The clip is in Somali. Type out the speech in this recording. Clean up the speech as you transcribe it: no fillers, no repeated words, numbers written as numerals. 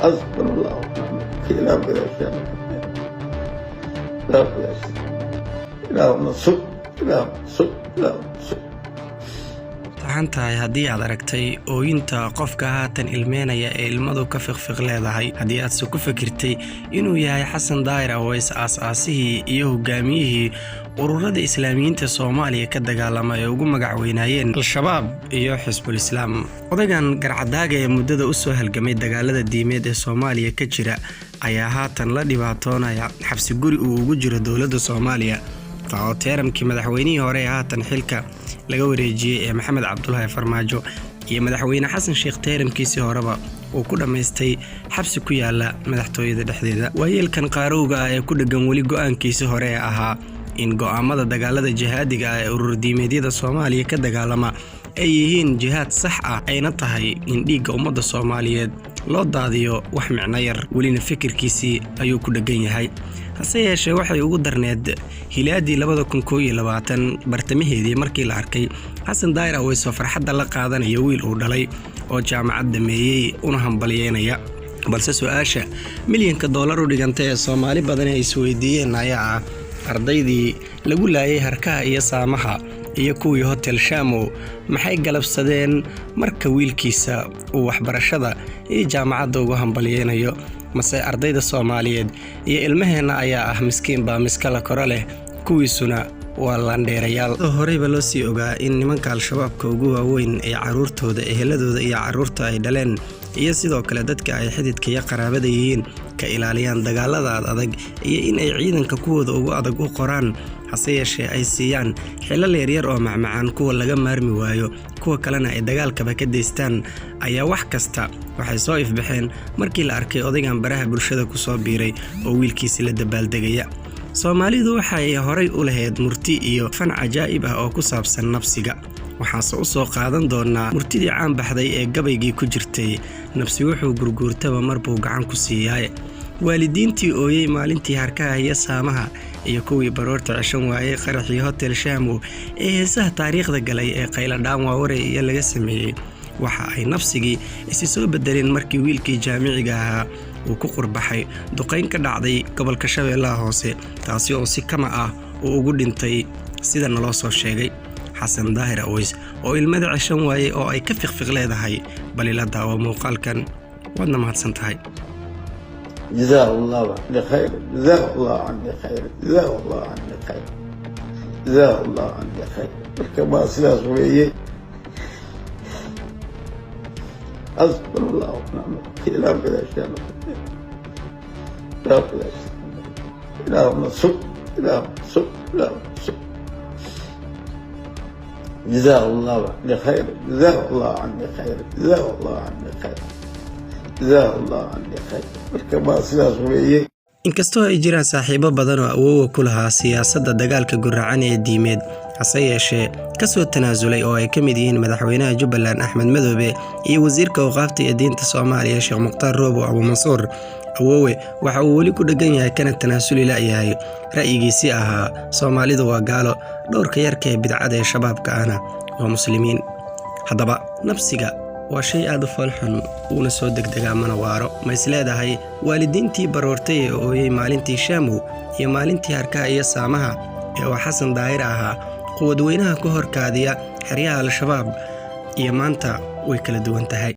Xasbuna Allahu nicma wakiil. Ilaah gadaashaana Ilaah gadaashaana, Ilaahuna sug, Ilaahuna sug, Ilaahuna sug. Taxan tahay haddii aad aragtay ooyinta qofka haatan ilmeynaya ee ilmadu ka fiqfiq leedahay, haddii aadse ku fikirtay inuu yahay Xasan Daahir Aweys, aas-aasihii iyo hogaamiyihii ururada Islaamiyiinta Soomaaliya ka dagaalama ee ugu magac weynaayeen Al-Shabaab iyo Xisbul Islaam, odaygan garcadaaga ee muddada u soo halgamay dagaalada diimeed ee Soomaaliya ka jira ayaa haatan la dhibaatoonaya xabsi guri uu ugu jiro dowladda Soomaaliya, taa oo teeramkii madaxweynihii hore ee haatan xilka laga wareejiyey ee Maxamed Cabdulaahi Farmaajo iyo madaxweyne Xasan Sheekh teeramkiisii horeba uu ku dhammaystay xabsi ku yaala madaxtooyada dhexdeeda. Waayeelkan qaarowga ah ee ku dheggan weli go'aankiisii hore ee ahaa in go'aamada dagaalada jihaadiga ah ee ururdiimeedyada Soomaaliya ka dagaalama ay yihiin jihaad sax ah, ayna tahay in dhiigga ummadda Soomaaliyeed loo daadiyo wax micno yar, welina fikirkiisii ayuu ku dheggan yahay. Hase yeeshee, waxay ugu darneed hilaadii 2021 bartamaheedii markii la arkay Xasan Daahir Aweys oo farxadda la qaadanaya wiil uu dhalay oo jaamacad dhameeyey una hambalyeynaya. Balse su-aasha milyanka doolar u dhigantay ee Soomaali badan ay isweydiiyeen ayaa ah: ardaydii lagu laayay Harkaha iyo Saamaha iyo kuwii Hotel Shamo maxay galabsadeen marka wiilkiisa uu waxbarashada iyo jaamacadda ugu hambalyeynayo? Mase ardayda Soomaaliyeed iyo ilmaheenna ayaa ah miskiin baa miskala koro leh, kuwiisuna waa laandheerayaal? Horeyba loo sii ogaa in nimanka Al-Shabaabka ugu waaweyn ee caruurtooda, eheladooda iyo caruurta ay dhaleen iyo sidoo kale dadka ay xididka iyo qaraabada yihiin ka ilaaliyaan dagaalada ad adag iyo in ay ciidanka kuwooda ugu adag u qoraan, hase yeeshee ay siiyaan xilal yaryar oo macmacaan kuwa laga maarmi waayo, kuwa kalena ay dagaalkaba ka daystaan, ayaa wax kasta waxay soo ifbaxeen markii la arkay odaygan baraha bulshada ku soo biiray oo wiilkiisi la dabaaldegaya. Soomaalidu waxay horay u lahayd murti iyo fan cajaa'ib ah oo ku saabsan nabsiga. Waxaase u soo qaadan doonaa murtidii caan baxday ee gabaygii ku jirtay: "Nabsi wuxuu gurguurtaba marbuu gacan ku siiyaaye." Waalidiintii ooyey maalintii Harkaha iyo Saamaha iyo kuwii baroorta ceshan waayey qaraxii Hotel Shaamo ee heesaha taariikhda galay ee Qayladhaan Waawarey iyo laga sameeyey, waxa ay nafsigii isi soo bedeleen markii wiilkii jaamiciga ahaa uu ku qurbaxay duqayn ka dhacday gobolka Shabeellaha Hoose, taasi oo si kama ah uu ugu dhintay sida naloo soo sheegay. Xasan Daahir Aweys oo ilmada ceshan waayey oo ay ka fiqfiq leedahay, bal ila daawo muuqaalkan, waadna mahadsan tahay. جزاه الله عني خير، جزاه الله عني خير، جزاه الله عني خير، جزاه الله عني خير. Marka waa sidaas weeye. Xasbuna Allahu nicma wakiil. Ilaah gadaashaana, Ilaah gadaashaana, Ilaahuna sug, Ilaahuna sug, Ilaahuna sug. جزاه الله عني خير، جزاه الله عني خير، جزاه الله عني خير، جزاه الله عني خير. Marka waa sidaas weeye. Inkastoo ay jiraan saaxiibo badan oo awoowa ku lahaa siyaasadda dagaalka guracan ee diimeed, hase yeeshee kasoo tanaasulay, oo ay ka mid yihiin madaxweynaha Jubbaland Axmed Madoobe iyo wasiirka awqaafta iyo diinta Soomaaliya Sheekh Mukhtaar Roobo Abuumansuur, awoowe waxa uu weli ku dheggan yahay kana tanaasuli la'yahay ra'yigiisii ahaa Soomaalidu waa gaalo, dhowrka yarka ee bidcada ee Shabaabka ahna waa Muslimiin. Haddaba nabsiga waa shay aad u foolxun, wuuna soo degdegaa mana waaro. Ma is leedahay waalidiintii baroortay ee ooyey maalintii Shaamow iyo maalintii Harkaha iyo Saamaha ee uu Xasan Daahir ahaa quwadweynaha ku horkaadiya xeryaha Al-Shabaab iyo maanta way kala duwan tahay?